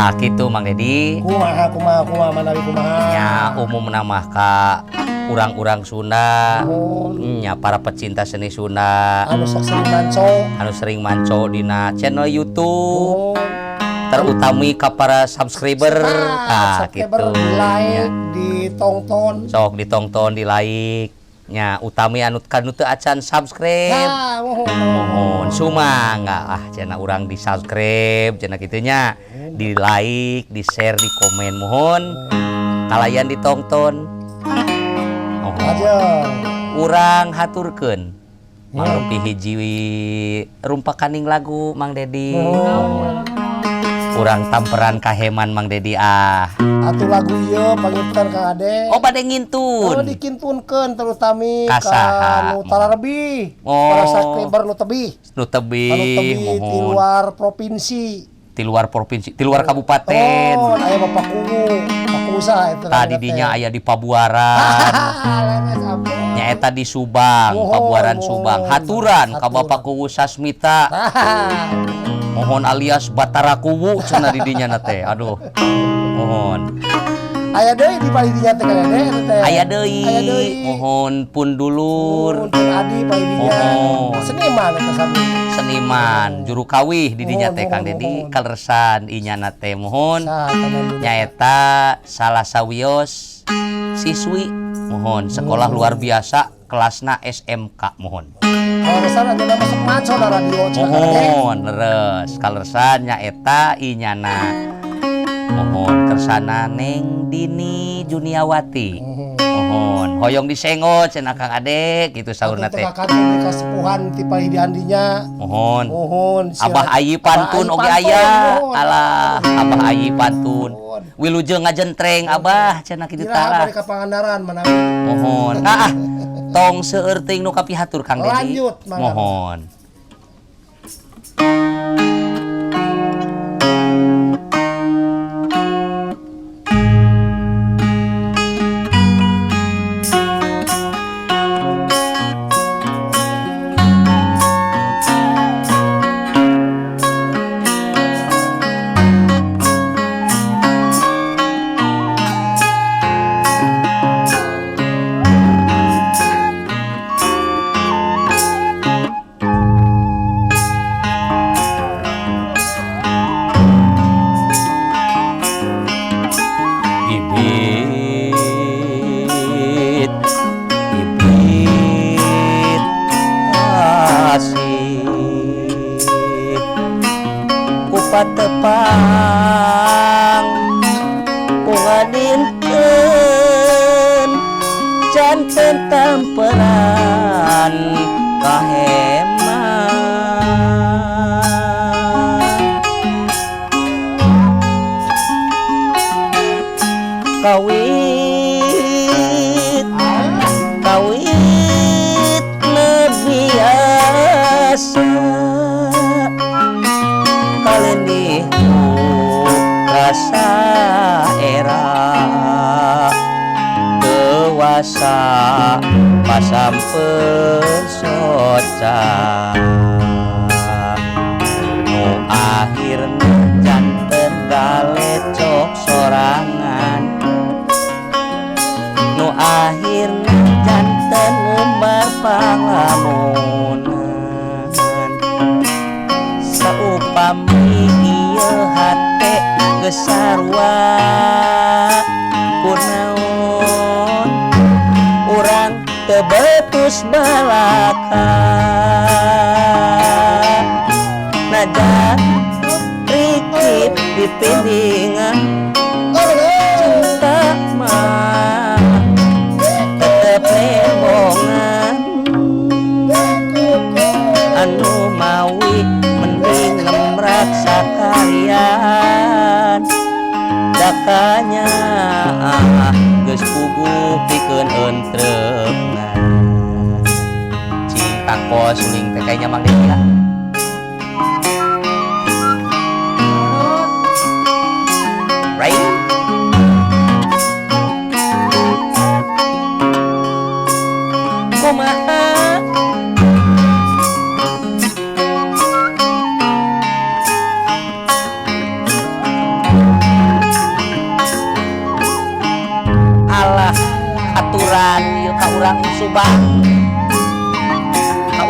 Tah kitu Mang Dedi. Kumaha kumaha kumaha manawi kumaha. Nya umumna mah ka urang-urang Sunda. Nya para pecinta seni Sunda anu sok sering manco, anu sering manco dina channel YouTube. Terutami ka para subscriber. Tah subscriber kitu. Di like, ditonton. Sok ditonton, di like. Nya utami anu kanu teu acan subscribe. Nah, mohon. Mohon sumangga ah cenah urang di subscribe cenah kitu nya, di like, di share, di komen mohon. Kalayan ditonton. Mohon. Aja. Urang haturkeun mangrupi hiji rumpakaning lagu Mang Dedi. Urang tamperan kaheman Mang Dedi ah. Atuh lagu ieu panginten Kang Ade. Oh bade ngintun. Oh dikintunkeun terutami Ka saha? ka nu tararebih. Oh. Para subscriber nu tebih. Nu tebih, Anu tebih ti mohon. luar provinsi. Ti luar provinsi, ti luar kabupaten. Oh, aya Bapak Kuwu, Pak Kuwu saha eta Tadi dinya aya di Pabuaran. Lemes ampun. Nyaeta di Subang, Mohon, Pabuaran mohon. Subang. Haturan ka Haturan. Bapak Kuwu Sasmita. Tah. Mohon alias Batara Kuwu cenah di dinya na teh. Aduh. Mohon. Aya deui di palih dinya teh Kang Ade eta teh. Aya deui. Aya deui. Mohon pun dulur. Mohon pun adi palih dinya. Mohon. Seniman eta sami. Seniman juru kawih di dinya teh Mohon, Kang mohon, Dedi mohon. kaleresan inyana teh mohon. Saha taman Nyaeta salah sawios siswi mohon sekolah luar biasa kelasna SMK mohon. Kaleresan anu masuk maco na radio cenah Kang Ade. Mohon leres kaleresan nyaeta inyana mohon kersana Neng Dini Juniawati. Mohon hoyong disengot cenah Kang Ade gitu saurna teh. Atuh teu kakantun kasepuhan ti palih diandinya. Mohon. Mohon Abah Ayi pantun oge aya. Alah, Abah Ayi pantun. Mohon. Wilujeng ngajentreng Abah cenah kitu Iraha tah. bari ka Pangandaran manawi. Mohon. Ah, tong seueur teuing nu kapihatur Kang Dedi. Lanjut, mangga. Mohon. Bibit bibit asih kupat tepang kungadinten janten tamperan kaheman kawit kawit nebiasa kalendih rasa era dewasa pasamper soca nu akhirna janten galecok sorangan nu akhirna janten ngumbar panglamunan saupami ieu hate geus sarua kunaon urang teu betus balaka najan rikip dipindingan cinta mah tetep lembongan anu mawi mending ngemrak sakalian dakanya geus puguh pikeun entrepna cinta kos suling teh kayaknya Mang Dedi lah. Right? Kumaha?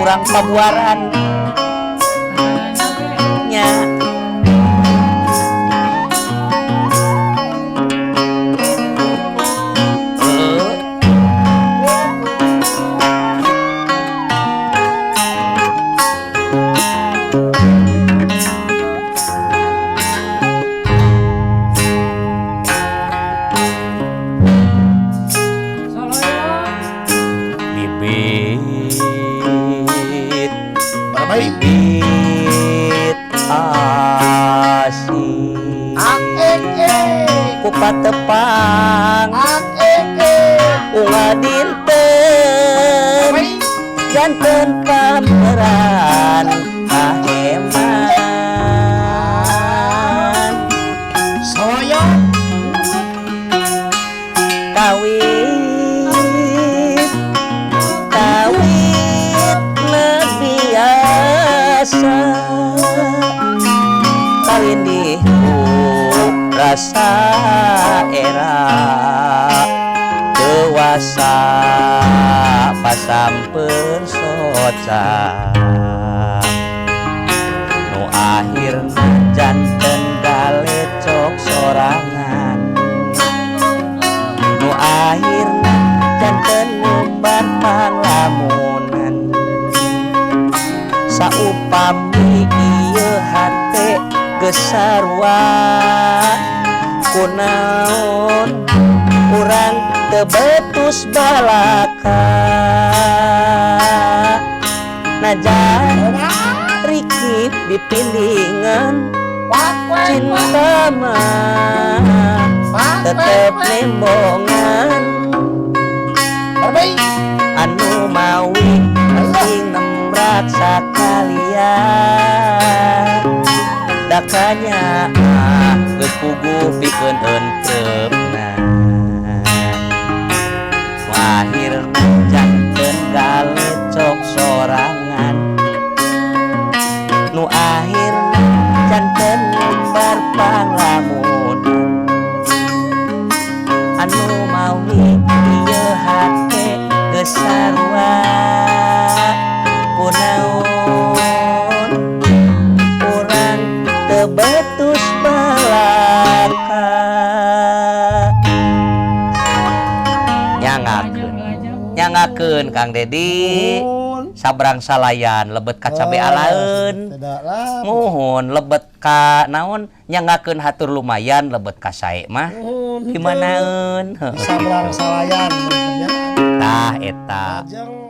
Urang pabuaran nya. Bibit Barabay. Bibit asih Ak ek ek. Ku patepang Ak ek ek. Unga dinten Barabay. Janten pameran kaheman. Soloyo. Kawit kawit biasa kawin di rasa era dewasa pasamper soca nu akhirna janten galecok sorangan, nu akhirna janten ngumbar panglamunan. Saupami ieu hate geus sarua, kunaon urang teu betus balaka? Najan rikip dipindingan, cinta mah tetep nembongan. Barabay. Anu mawi ing nembrak sakalian, dakanya geus puguh pikeun entrepna. Nu akhirna janten galecok sorangan, nu akhirna janten ngumbar panglamunan. Anu mawi ieu hate geus sarua, kunaon urang teu betus balaka? Nyangakeun, nyangakeun, Kang Dedi. Nuhun. Sabrang salayan lebet ka cabe alaeun. Tidak lah. Muhun, lebet ka naon, nyangakeun hatur lumayan lebet ka sae mah. Nuhun. Gimanaeun? Di sabrang salayan ya. Tah eta. Lajeng.